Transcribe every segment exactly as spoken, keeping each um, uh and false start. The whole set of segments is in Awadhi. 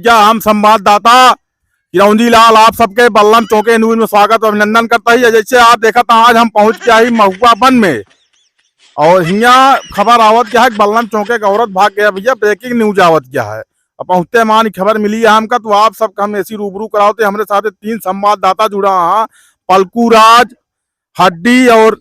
भैया, हम संवाददाता किरौंदी लाल आप सबके बल्लम चौके न्यूज में स्वागत और अभिनंदन करता ही। जैसे आप देखत हैं, आज हम पहुँच गया ही महुआ बन में और हियाँ खबर आवत गया है कि बल्लम चौके एक औरत भाग गया। भैया, ब्रेकिंग न्यूज आवत गया है। अब पहुँचते मान खबर मिली है हमका, तो आप सबका हम ऐसी रूबरू करावते। हमरे साथ तीन संवाददाता जुड़ा हैं, पलकू राज, हड्डी और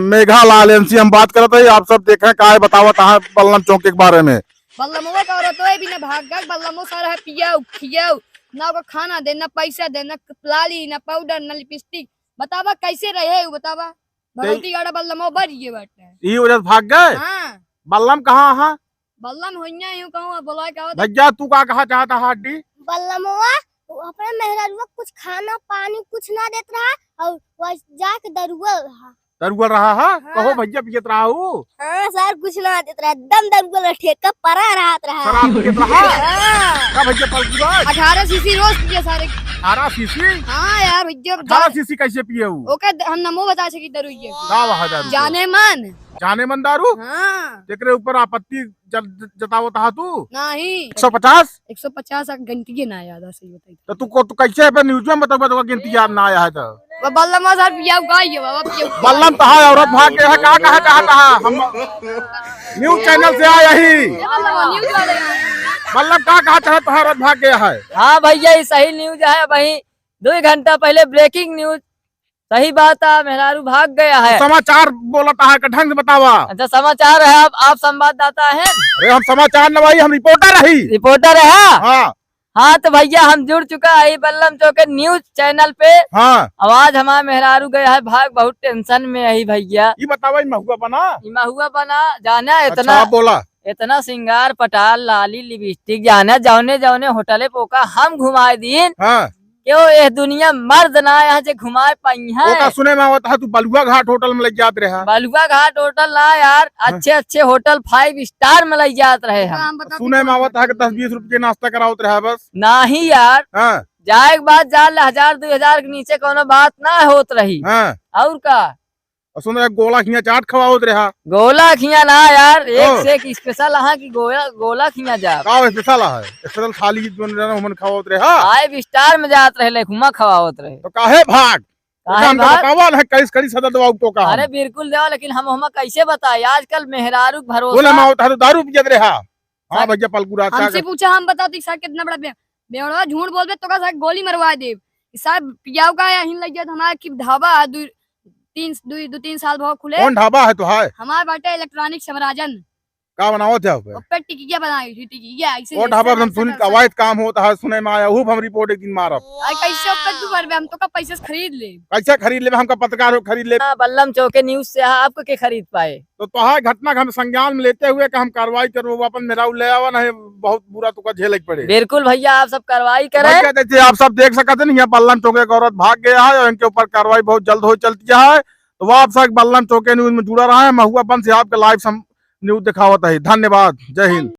मेघा लाल। इनसे हम बात करत है, आप सब देखें काहे बतावत है बल्लम चौके के बारे में। बल्लमवा का औरत होए बिना भाग गए, बल्लमो सारा है पियाऊ खियाऊ, ना ओकर खाना दे, ना पैसा दे, ना लाली, ना पाउडर, ना लिपस्टिक। बतावा कैसे रहे उ, बतावा। भगवती गाड़ा बल्लमो बढ़ गए बाटे। ई वजह से भाग गए? हाँ। बल्लम कहाँ है? बल्लम होइया यूं कहूँ, बोला क्या होता? भैया, तू का कहा चाहता है हड्डी? बल्लमवा, वो अपने मेहरारुआ कुछ खाना पानी कुछ ना देत रहा और वह जाके दरुआ रहा। दरुआ रहा है? हाँ। कहो भैया, पियत रहा हूँ? हाँ सर, कुछ ना देत रहा, एकदम दरुआ रहा, ठेका परा रहत रहा। शराब पियत रहा? हाँ। का भैया, पलकू राज? अठारह सीसी रोज पिए सारे। अठारह सीसी? हाँ यार भैया, अठारह सीसी कैसे पिए हूँ? ओके, हम नमो बता सकी दरुइये। का वहा दारू? जाने मन। जाने मन दारू? हाँ। एकरे ऊपर आपत्ति जत-, जतावत हा तू? नहीं। एक सौ पचास? एक सौ पचास आ गिनती के ना याद आ, सही बताई। तो तू को, तू कैसे है न्यूज में बताऊंगा, तो गिनती याद ना आया है तो? वो बल्लम साहब पिया हुआ ही है बाबा, पिया हुआ। बल्लम तो है, औरत भाग गया है, का कहा चाहता है? हम न्यूज चैनल से आया ही। ये बल्लम न्यूज वाले हैं। बल्लम का कहा चाहता है, औरत भाग गया है? हाँ भैया, ये सही न्यूज है। वही दो घंटा पहले ब्रेकिंग न्यूज सही बात है, मेहरारू भाग गया है। समाचार बोलत है, का ढंग से बतावा। अच्छा, समाचार है, आप, आप संवाददाता हैं? अरे, हम समाचार न भाई, हम रिपोर्टर रही। रिपोर्टर है? हाँ। हाँ, तो भैया, हम जुड़ चुका है बल्लम चौके न्यूज चैनल पे। हाँ। आवाज हमारा मेहरारू गया है भाग, बहुत टेंशन में है भैया। ये बतावा, ये महुआ बना? ये महुआ बना, जाना अच्छा, इतना, आप बोला। इतना सिंगार पटार, लाली, लिपस्टिक, जाना जौने जौने होटले पे ओका हम घुमाए दीन। हाँ। क्यों, ये दुनिया मर्द ना यहाँ से घुमाए पाई है। ओका सुने में आवत है, तू बलुआ घाट होटल में लग जात रहा। बलुआ घाट होटल ना यार, हाँ। अच्छे अच्छे होटल फाइव स्टार में लग जात रहे हम। हम बता सुने में आवत है कि दस बीस रुपये नाश्ता करावत रहा बस। नहीं यार, हाँ। जाए के बाद जा ले, हजार दो हजार के नीचे कोनो बात ना होत रही। हाँ। और का? और सुन रहा, गोला खिया चाट खवावत रहा। गोला खिया ना यार, एक ओ। से एक स्पेशल अहा कि गोला, गोला खिया जा। का स्पेशल है? स्पेशल थाली जोन रहना, हमन खवावत रहा। फाइव स्टार में जात रहे, हुमा खवावत रहे। तो काहे भाग? काहे ओका हमका भाग? बतावा ना, कैस करी सदा दवा को का अरे हम? बिल्कुल देवा, लेकिन हम हमा कैसे बताए? आजकल मेहरारू के भरोसा बोले, माँ, तो दारू पियत रहा। हाँ साहब, भैया, पलकू राज हमसे साहब। पूछा, हम बताओ तो साहब कितना बड़ा बे-, बेवड़वा झूठ बोलबे तो का साहब गोली मरवा देब। ई साहब पियाऊ का यहीं लग जात हमारा कि ढाबा है, दु, तीन, दु, दु तीन साल भवा खुले। कौन ढाबा है तो है? हमार बाटे इलेक्ट्रॉनिक साम्राजन। का बनावत है पे? ओपे टिकिया बनाई थी, टिकिया, ऐसे ओ जैसे ढाबा हम वैसे सुन कर के अवैध काम होता है, सुने में आया, हूँ हम रिपोर्ट एक दिन मारब। आई कैसे ओपे तू मरबे, हम तो का पैसे से खरीद ले। कैसे खरीद लेबे, हमका पत्रकार हो खरीद ले। हाँ, बल्लम चौके न्यूज से आपको के खरीद पाए? तो तोहार घटना के हम संज्ञान में लेते हुए कि हम कार्रवाई करबो, अपन मेहरारू ले आवा, नहीं बहुत बुरा तुका झेले के पड़े। बिल्कुल भैया, आप सब कार्रवाई करें। भैया, जैसे आप सब देख सकते हैं, यहाँ बल्लम चौके एक औरत भाग गया है और इनके ऊपर कार्रवाई बहुत जल्द हो चलती है। तो आप सब बल्लम चौके न्यूज में जुड़ा रहा है, महुआ बन से आपके लाइव सम-, न्यूज दिखावत है। धन्यवाद, जय हिंद।